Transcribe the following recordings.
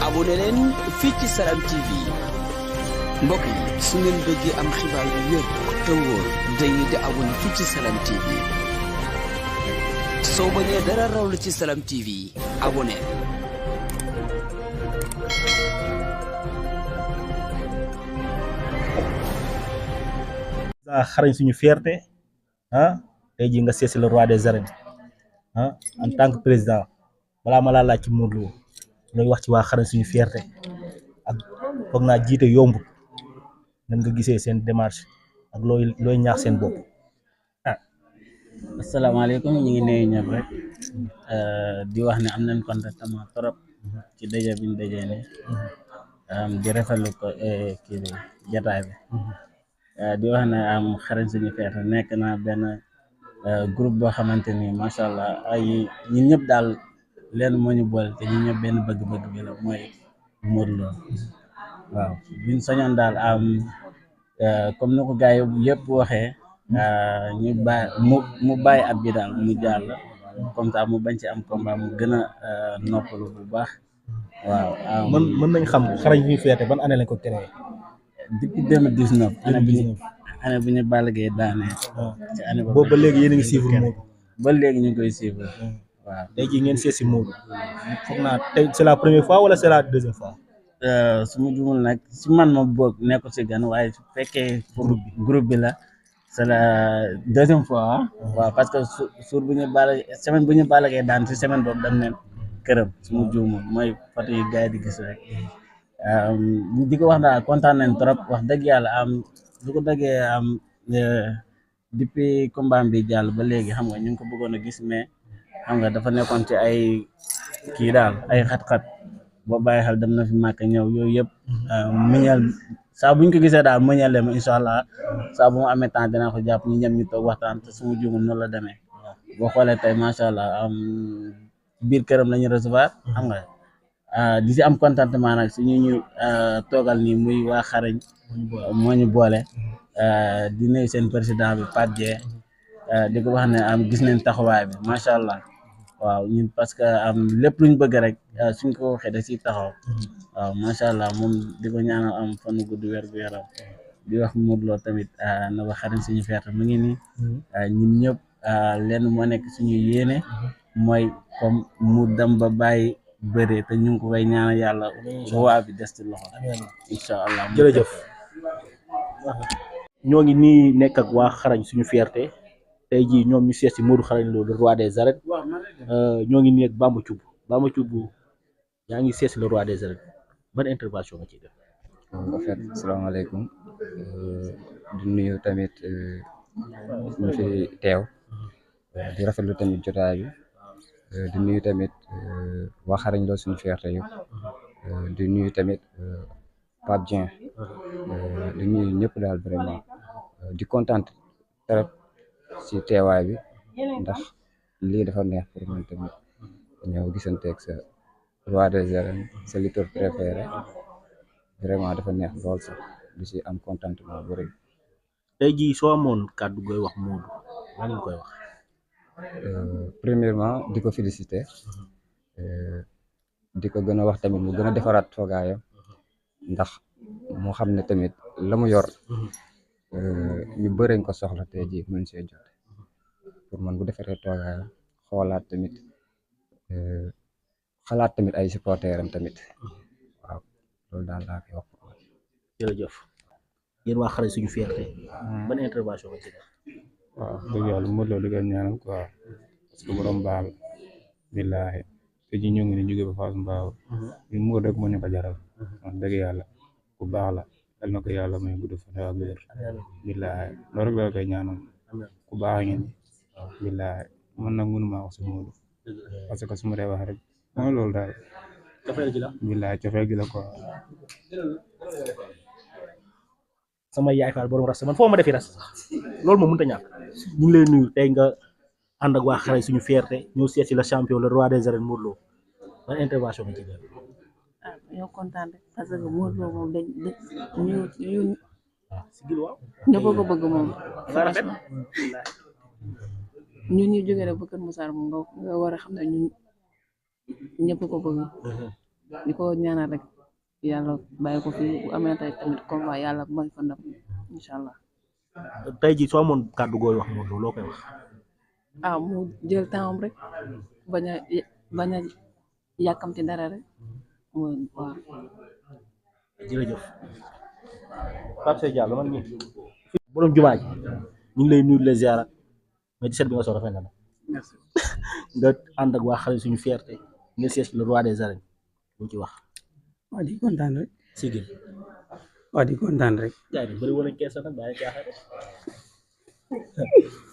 abonné leen fii ci Salam TV mbokk yi su ngeen bëggee am xibaar yu wér te wóor dañuy di abonné fii ci Salam TV soo bañee dara raw la ci Salam TV abonné. xarañ suñu fierté tey jii nga seesi le roi des arènes en tant que président balaa ma laa laaj ci Modou Lo looy wax ci waa xarañ suñu fierté ak foog naa jiite yombut nan nga gisee seen démarche ak looy ñaax seen bopp. asalaamaaleykum ñu ngi nuyu ñëpp rek di wax ne am nañ contentement trop ci daje bi ñu dajee ni di rafetlu ko kii bi jataay bi di wax ne am xarañ suñu fierté nekk na benn groupe boo xamante ni macha allah ay ñun ñëpp daal leen moo ñu boole te ñun ñëpp benn bëgg-bëgg bi la mooy Modou Lo waaw biñ sañoon daal am comme ni ko gars yi yëpp waxee ñu bàyyi mu bàyyi ab bi daal mu jàll comme ça mu bañ ci am combat mu gën a noppalu bu baax waaw. mën nañ xam xarañ suñu fierté ban année lañ ko créé. depuis 2019. année bi ñu Balla Gaye daanee. ci année boobu ba léegi yéen a ngi suivre Modou. ba léegi ñu ngi koy suivre waaw. tey jii ngeen seet si Modou foog naa tey c'est la première fois wala c'est la deuxième fois. su ma jumul nag si man ma boog nekkul si gan waaye su fekkee pour groupe bi la c'est la deuxième fois waaw parce que suur bu ñu Balla semaine bu ñu Balla Gaye daan si semaine boobu dem neen këram su ma juumul mooy photo yi gars yi di gis rek di ko wax daal kontaan nañ trop wax dëgg yàlla am lu ko dëggee am depuis combat bi jàll ba léegi xam nga ñu ngi ko bëggoon a gis mais xam nga dafa nekkoon ci ay kii daal ay xat-xat boo bàyyi xel dem na fi màkk ñëw yooyu yëpp muñal saa buñ ko gisee daal muñal leen incha allah saa bu mu amee temps dinaa ko jàpp ñu ñem ñu toog waxtaan te suma juumul noonu la demee boo xoolee tey macha allah biir këram lañu recevoir xam nga di si am contentement nag si ñu toogal nii muy waa xarañ moo ñu boole di nuyu seen président bi Pape Dieng di ko wax ne gis nañ taxawaay bi macha allah waaw ñun parce que lépp luñ bëgg rek suñ ko waxee da ciy taxaw waaw macha allah moom di ko ñaanal am fan gudd wér gu yaram di wax Modou Lo tamit na ba xarañ suñu fierté mu ngi nii ñun ñëpp lenn moo nekk suñu yéene mooy comme mu dem ba bàyyi bëre te ñu ngi ko koy ñaanal yàlla waa bi des ci loxo incha allah. jërëjëf ñoo ngi nii nekk ak waa xarañ suñu fierté tey jii ñoom ñu seet si Modou Xarañ Lo le roi des arènes ñoo ngi nii ak Bamba Thioub yaa ngi seet si le roi des arènes ban intervention nga ciy def. en fait asalaamaaleykum di nuyu tamit ñu fi teew di rafetlu tamit jotaay bi di nuyu tamit waa Xarañ Lo suñu fierté yëpp di nuyu tamit Pape Dieng di nuyu ñëpp daal vraiment di kontaan trop ci teewaay bi ndax lii dafa neex pour man tamit ñëw gisanteeg sa roi des arènes sa lutteur préféré vraiment dafa neex lool sax di ci am contentement bu rëy. tey jii soo amoon kàddu gooy wax Modou lan nga koy wax. premièrement di ko féliciter di ko gën a wax tamit mu gën a defaraat toogaayam ndax moo xam ne tamit la mu yor ñu bëreñ ko soxla tey jii mën see jot pour man bu defaree toogaayam xoolaat tamit xalaat tamit ay supporteram tamit waaw loolu daal laa koy wax. jërëjëf yéen waa xarañ suñu fierté ban intervention nga ci def. waaw dëgg yàlla Modou Lo di ko ñaanal quoi parce que borom baal billaahi te ji ñoo ngi ni jóge ba Fass Mbao ñu Modou rek moo ñu ko jaral wax dëgg yàlla ku baax la dal na ko yàlla may gudd fan ak wér billaahi loolu rek la koy ñaanal ku baax ngeen billaahi man nag mënuma wax si Modou parce que su ma dee wax rek mooy loolu daal cofeel gi la billaahi cofeel gi la quoi sama yaay faal borom ras man foo ma defi ras loolu moom mënut a ñàkk ñu ngi lay nuyu tey nga ànd ak waa xarañ suñu fierté ñëw seet si la champion le roi des arènes Modou Lo ban intervention nga ci def. ñoo kontaan rek parce que Modou Lo moom ñu sigil waaw ñëpp ko bëgg moom franchement ñun ñu jógee rek ba Kër Massar moom nga war a xam ne ñun ñëpp ko bëgg di ko ñaanal rek yàlla bàyyi ko fi bu amee tey tamit combat yàlla may ko ndam incha allah. tey jii soo amoon kàddu gooy wax Modou Lo loo koy wax. mu jël temps rek bañ a yàkkamti dara rek waaw. jërëjëf Pape Seye Diallo man mii borom jumaa ji ñu ngi lay nuyu les ziara mais di seet bi nga soo rafet na nga ànd ak waa xale suñu fierté ngeen sees le roi des arènes ñu ci wax. waa di kontaan rek. sigil waa di kontaan rek. jaay bëri woon nañ keesa nag bàyyi caaxaan rek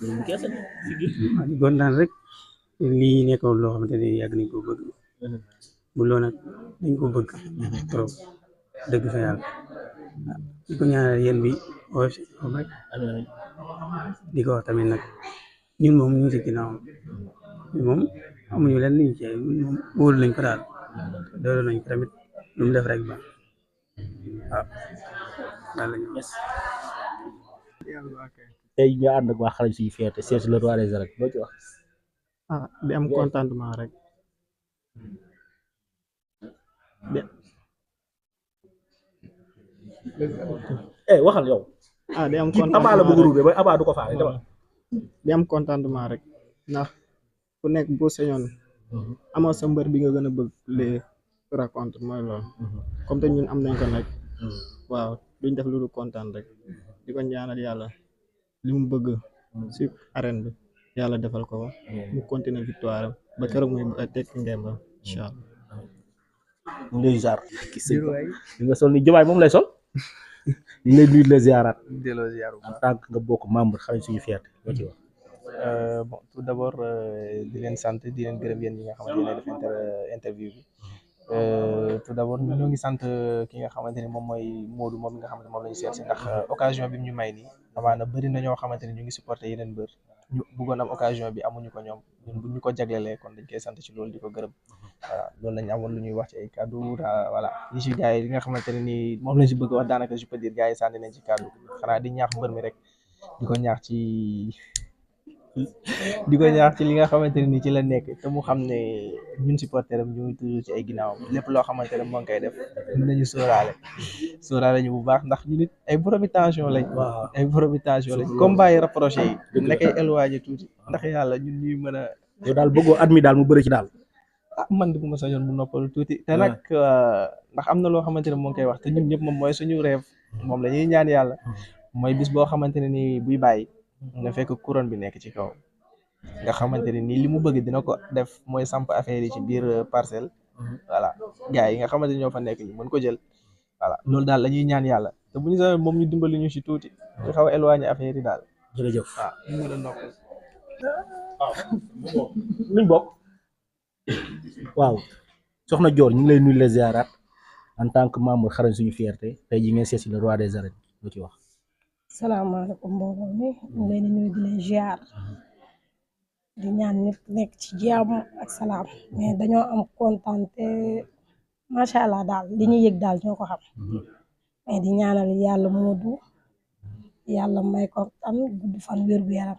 bëri keesa sigil waa di kontaan rek lii nekkoon loo xamante ne yàgg nañ ko bëgg bu loo nag dañ ko bëgg trop dëgg fa yàlla di ko ñaanal yéen bi OFC rek di ko wax tamit nag ñun moom ñu ngi si ginnaawam ñun moom amuñu leen liñ ci ñun moom wóolu nañ ko daal doolu nañ ko tamit lu mu def rek ba waaw daal lañu tey nga ànd ak waa xale suñu fierté c'est le roi des arènes loo ci wax. di am contentement rek waxal yow. di am kii Aba la bëgg a ruubee ba Aba du ko faale dama. di am contentement rek ndax ku nekk boo sañoon amoo sa mbër bi nga gën a bëgg les raconte mooy loolu comme te ñun am nañ ko nag waaw duñ def lu dul kontaan rek di ko ñaanal yàlla li mu bëgg si arène bi yàlla defal ko mu continuer victoire ba keroog muy tekki ngemba incha allah. ñu ngi lay ziar. li nga sol ni Diomaye moom lay sol. ñu ngi lay nuyu les ziaraat. delloo ziar en tant que nga bokk membre xale suñu fierté loo ci wax. bon tout d'abord di leen sant di leen gërëm yéen ñi nga xamante ne def interview bi tout d'abord ñoo ngi sant ki nga xamante ni moom mooy Modou moom mi nga xamante moom la ñu seet si ndax occasion bi ñu may nii amaana bëri na ñoo xamante ni ñu ngi supporter yeneen bër ñu bëggoon am occasion bi amuñu ko ñoom ñun bu ñu ko jaglelee kon dañ koy sant ci loolu di ko gërëm voilà loolu lañ amoon lu ñuy wax ci ay kàddu voilà yi si gars yi li nga xamante ne nii moom lañ si bëgg wax daanaka je peux dire gars yi sànni nañ ci kàddu xanaa di ñaax mbër mi rek di ko ñaax ci li nga xamante ne nii ci la nekk te mu xam ne ñun supporter am ñu ngi toujours ci ay ginnaawam lépp loo xamante ne moo ngi koy def dinañu sóoraale ñu bu baax ndax ñu nit ay boromi tension lañ ay boromi tension lañ combat yi rapproché yi nakay éloigné tuuti ndax yàlla ñun ñuy mën a yow daal bëggoo at mi daal mu bëri ci daal. man di bu ma sañoon mu noppalu tuuti te nag ndax am na loo xamante ne moo ngi koy wax te ñun ñëpp moom mooy suñu rêve moom la ñuy ñaan yàlla mooy bis boo xamante ne nii buy bàyyi nga fekk couronne bi nekk ci kaw nga xamante ne nii li mu bëgg dina ko def mooy samp affaire yi ci biir parcelle voilà gars yi nga xamante ñoo fa nekk ñu mën ko jël voilà loolu daal la ñuy ñaan yàlla te bu ñu sañoon moom ñu dimbali ñu ci tuuti ñu xaw a éloigné affaire yi daal. jërëjëf waaw ñu mën a noppal. luñ bokk waaw soxna Dior ñu ngi lay nuyu les ziaraat en tant que membre xarañ suñu fierté tey jii ngeen seet si le roi des arènes loo ci wax. salaamaaleykum mbooloo mi ñu leen di nuyu di leen ziar di ñaan ñëpp nekk ci jàmm ak salaam mais dañoo am kontaan te macha allah daal li ñu yëg daal ñoo ko xam mais di ñaanal yàlla Modou yàlla may ko am gudd fan wér gu yaram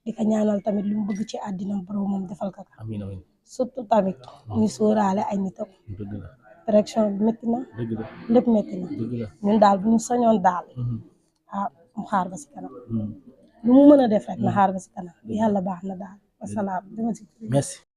di ko ñaanal tamit lu mu bëgg ci àddina borom moom defal ko ko amiin amiin surtout tamit ñu sóoraale ay nitam dëgg la direction bi métti na dëgg la lépp métti na dëgg la ñun daal bu ñu sañoon daal mu xaar ba si kanam lu mu mën a def rek na xaar ba si kanam yàlla baax na daal wasalaam dama si merci